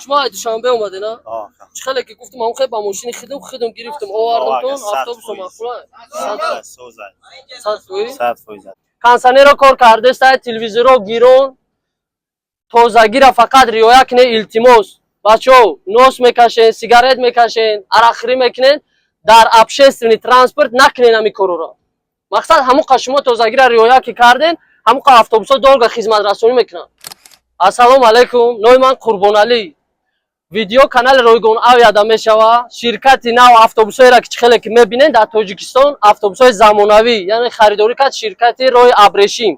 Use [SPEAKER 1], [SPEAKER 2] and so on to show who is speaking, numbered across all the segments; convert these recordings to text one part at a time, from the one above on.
[SPEAKER 1] Шумо ай Душанбе омадена? Чӣ хеле ки гуфтум, ҳам хел ба мошини хидум гирифтум, овардумтон. Автобусо маъқула? 100%.
[SPEAKER 2] 100%.
[SPEAKER 1] Кондиционеро кор кардеста, телевизоро гирон, тозагира фақат риоя кунед, илтимос. Бачаҳо, нос мекашен, сигарет мекашен, арақхӯрӣ мекунен, дар общественный транспорт накунен ҳамин корро. Мақсад, ҳамуқа шумо тозагира риоя ки карден, ҳамуқа автобусҳо долго хизматрасонӣ мекунанд. Ассалому алайкум, номи ман Қурбоналӣ. Видео канали Ройгон Авиада мешава. Ширкати нав автобусҳоеро, ки чӣ хеле ки мебинен, дар Тоҷикистон автобусҳои замонавӣ, яъне харидорӣ кард ширкати Роҳи Абрешим.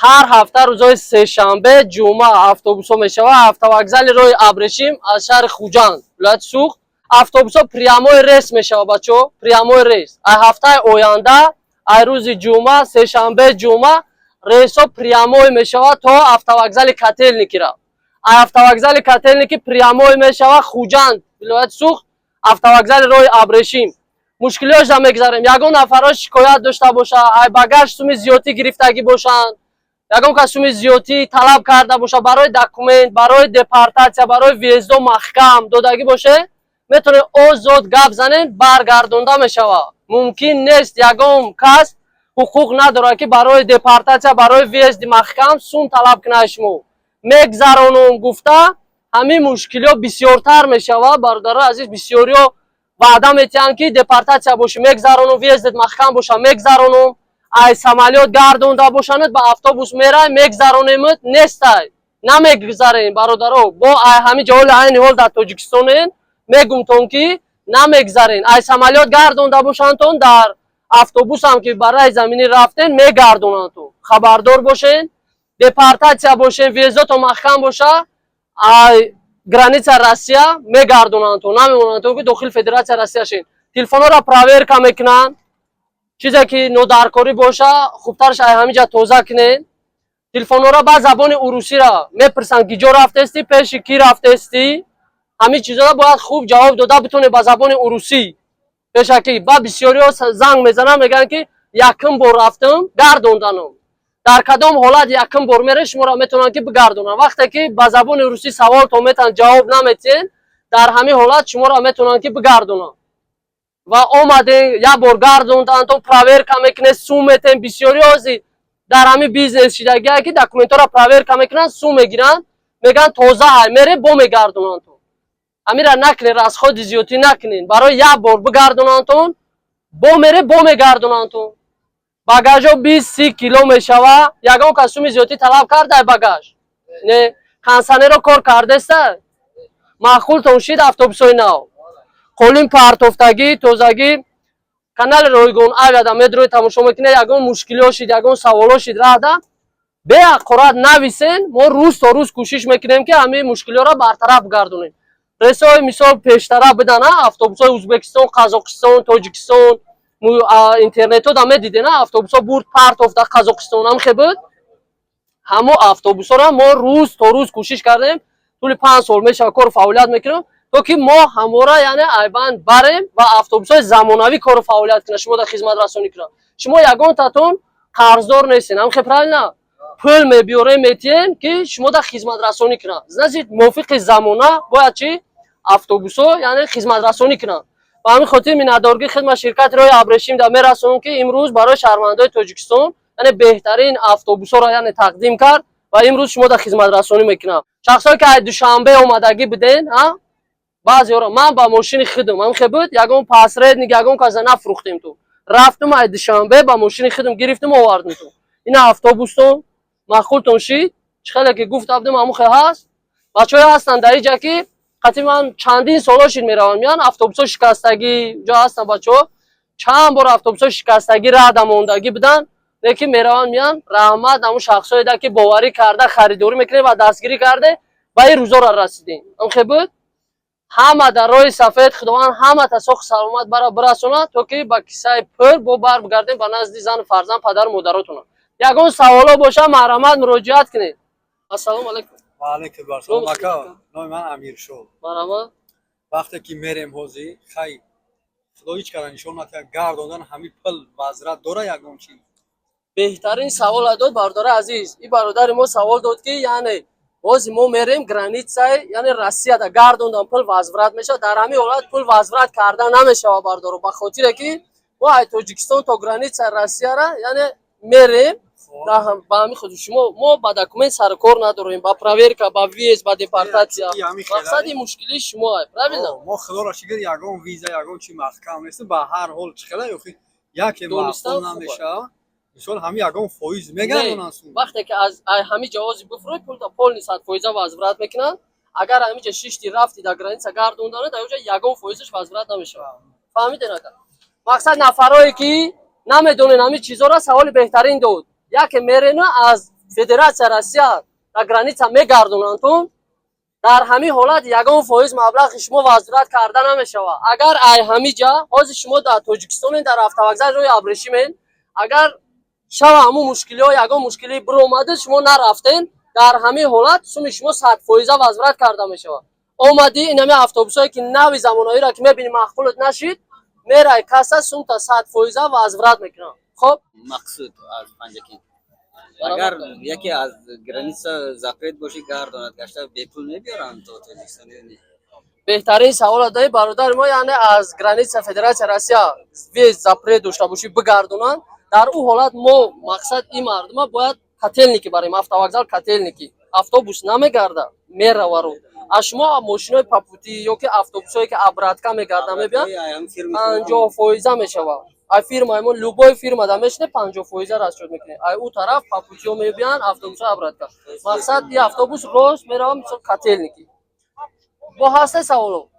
[SPEAKER 1] Ҳар ҳафта рӯзҳои сешанбе, ҷумъа автобусҳо мешава. Автовокзали Роҳи Абрешим аз шаҳри Хуҷанд, вилояти Суғд, автобусҳо прямой рейс мешава. Бачаҳо, прямой рейс ай ҳафтаи оянда, ай рӯзи ҷумъа, сешанбе, ҷумъа рейсҳо прямой мешава то автовокзали Котельникира. Ай автовокзали Котельники прямой мешава Хуҷанд, вилояти Суғд, автовокзали Роҳи Абрешим. Мушкилиҳошда мегзарем. Ягон нафарҳо шикоят дошта боша, ай багаж суми зиёдтӣ гирифтагӣ бошанд, ягон кас суми зиёдтӣ талаб карда боша барои документ, барои депортатсия, барои въездо маҳкам додагӣ боше, метавонед озод гап занед, баргардонда мешава. Мумкин нест, ягон кас ҳуқуқ надорад, ки барои депортатсия, барои въезди маҳкам сум талаб кунад. Шумо мегзаронум гуфта, ҳамин мушкилиҳо бисёртар мешава. Бародарои азиз, бисёриҳо ваъда метиҳанд, ки депортатсия бошӣ мегзаронум, въездет маҳкам боша мегзаронум, ай самолёт гардонда бошанад, ба автобус мерай, мегзаронемд, нестай, намегзарем. Бародаро, бо ай ҳамин ҷоҳоли айни ҳол дар Тоҷикистонен, мегумтон, ки намегзарен. Ай самолёт гардонда бошандтон, дар автобусам ки барои заминӣ рафтен, мегардонандтон, хабардор бошен. Депортатсия бошен, въездото маҳкам боша, ай граница Россия мегардонандтон, намемонандтон, ки дохили Федератсия Россия шен. Телефонҳоро проверка мекунанд. Чизе ки нодаркорӣ боша, хубтарш ай ҳамин ҷа тоза кунед телефонҳоро. Ба забони урусиро мепурсанд, ки ҷо рафтестӣ, пеши кӣ рафтестӣ. Ҳамин чизҳоро бояд хуб ҷавоб дода битонед ба забони урусӣ пешакӣ. Ба бисёриҳо занг мезананд, мегӯянд, ки якум бор рафтам, гардонданам. Дар кадом ҳолат якум бор мере, шуморо метавонанд, ки бигардонанд? Вақте ки ба забони русӣ саволтон метавонанд, ҷавоб наметиҳед, дар ҳамин ҳолат шуморо метавонанд, ки бигардонанд. Ва омаден, як бор гардондантон, проверка мекунед, сум метен. Бисёри ҳозир дар ҳамин бизнес шидагие, ки документҳоро проверка мекунанд, сум мегиранд, мегӯянд тоза ай, мере, бо мегардонандтон. Ҳамира накунед, расходи зиёдтӣ накунед. Барои як бор бигардонандтон, бо мере, бо мегардонандтон. Багажо 20-30 кило мешава. Ягон кас суми зиёдтӣ талаб кардай багаж? Не. Кондиционеро кор кардеста? Маъқултон шид автобусҳои нав? Қолин партофтагӣ, тозагӣ. Канали Ройгон Авиада медрои, тамошо мекунед. Ягон мушкилиҳо шид, ягон саволҳо шид раҳда, беаққурат нависен. Мо рӯз то рӯз кӯшиш мекунем, ки ҳамин мушкилиҳоро бартараф гардонем. Рейсҳои, мисол, пештара бидан, автобусҳои Ӯзбекистон, Қазоқистон, Тоҷикистон, интернетҳо да медиден, автобусҳо бурд партофта Қазоқистон, ҳамхе буд. Ҳамо автобусҳоро мо рӯз то рӯз кӯшиш кардем, тӯли 5 сол мешава кору фаъолият мекунем, то ки мо ҳамвора, яъне, айбанд барем ва автобусҳои замонавӣ кору фаъолият кунад, шумо дар хизматрасонӣ кунад. Шумо ягонтатон қарздор нестен, ҳамхе, правильно? Пул мебиёрем, метиҳем, ки шумо дар хизматрасонӣ кунад. Значит, мувофиқи замона бояд чи автобусҳо, яъне, хизматрасонӣ кунанд. Ба ҳамин хотир миннатдоргии хидмат ширкати Роҳи Абрешим да мерасонам, ки имрӯз барои шаҳрвандои Тоҷикистон, яъне, беҳтарин автобусҳоро, яъне, тақдим кард ва имрӯз шумо дар хизматрасонӣ мекунам. Шахсое ки аз Душанбе омадагӣ буден, баъзеҳоро ман ба мошини худам, ҳамхе буд, ягон посредник, ягон каса нафурӯхтем. Ту рафтум, аз Душанбе ба мошини худам гирифтум, овардум. Ту ина автобустон маъқултон шид? Чӣ хеле ки гуфта будем, ҳамон хел ҳаст. Бачаҳое ҳастанд дар иҷа, ки қатъи ман чандин солҳо шид меравам, меян, автобусҳо шикастагӣ ҷо ҳастанд. Бачаҳо чанд бор автобусҳо шикастагӣ, рада мондагӣ буданд, лекин мераванд, меян. Раҳмат ҳамун шахсоеда, ки боварӣ карда харидорӣ мекунем ва дастгирӣ карде, ба ин рӯзоро расидем. Ҳамхе буд. Ҳама дар роҳи сафед, Худованд ҳама тасоху саломат бара бирасонад, то ки ба кисаи пур бо бар бигардем ба назди зану фарзанд, падару модаротона. Ягон саволо боша, марҳамат, муроҷиат кунед. Ассалому алайкум.
[SPEAKER 3] Ва алайкум ассалом, ака. Номи ман Амиршо.
[SPEAKER 1] Марҳамат.
[SPEAKER 3] Вақте ки мерем ҳозир, хай, Худо ҳеҷ кара нишон натиҳад, гардондан ҳамин пул вазрат дора ягон чи?
[SPEAKER 1] Беҳтарин савола дод, бародари азиз. Ин бародари мо савол дод, ки яъне Ҳозир мо мерем границаи, яъне Россияда гардондан, пул возврат мешавад. Дар ҳамин ҳолат пул возврат карда намешавад, бардоро, ба хотире ки мо ай Тоҷикистон то границаи Россияра, яъне мерем. Ба ҳамин хотир шумо мо ба документ сару кор надорем, ба проверка, ба въезд, ба депортация. Мақсади мушкилии шумо, правильно?
[SPEAKER 3] Мо, худоро шукр, ягон виза, ягон чи маҳкам нест. Ба ҳар ҳол чӣ хела ёхи яке маъқул намешавад. Мисол, ҳами ягон фоиз мегардонанд сум?
[SPEAKER 1] Вақте ки аз ҳами ҷавози бифурӯй, пулта полный 100% возврат мекунанд. Агар ҳамиҷа шишти, рафти, дар граница гардондана, дар оҷа ягон фоизаш возврат намешавад. Фаҳмиден, ака? Мақсад, нафарое ки намедонен ҳамин чизоро, саволи беҳтарин дод. Яке мерена, аз Федератсия Россия дар граница мегардонандтун, дар ҳамин ҳолат ягон фоиз маблағи шумо возврат карда намешавад. Агар ай ҳамиҷа, ҳозир шумо дар Тоҷикистонен, дар автовокзал роҳи Абрешимен, агар шава ҳамун мушкилиҳо, ягон мушкилӣ биромада, шумо нарафтен, дар ҳамин ҳолат суми шумо 100% возврат карда мешавад. Омадӣ, ин ҳамин автобусҳое ки нави замонаиро ки мебинӣ, маъқулат нашид, мерай касса, сумта 100% возврат мекунад. Хоб.
[SPEAKER 2] Мақсуд аз Панҷакент. Агар яке аз граница запрет боши, гардонад, гашта бепул мебиёранд то Тоҷикистон ё не?
[SPEAKER 1] Беҳтарин савола даи бародари мо. Яъне аз граница Федератсия Россия въезд запрет дошта бошӣ, бигардонанд, дар ӯ ҳолат мо, мақсад, ин мардума бояд Котельники барем, автовокзал Котельники. Автобус намегарда, меравару аз шумо мошинои по пути ё ки автобусҳое ки обратка мегарда, мебиёнд, 50% мешавад. Ай фирмаи мо, любой фирма да мешине, 50% расчёт мекунем. Ай ӯ тараф по путиҳо мебиёнд, автобусҳои обратка. Мақсад, и автобус рост мерава, мисол, Котельники. Бо ҳасте саволо?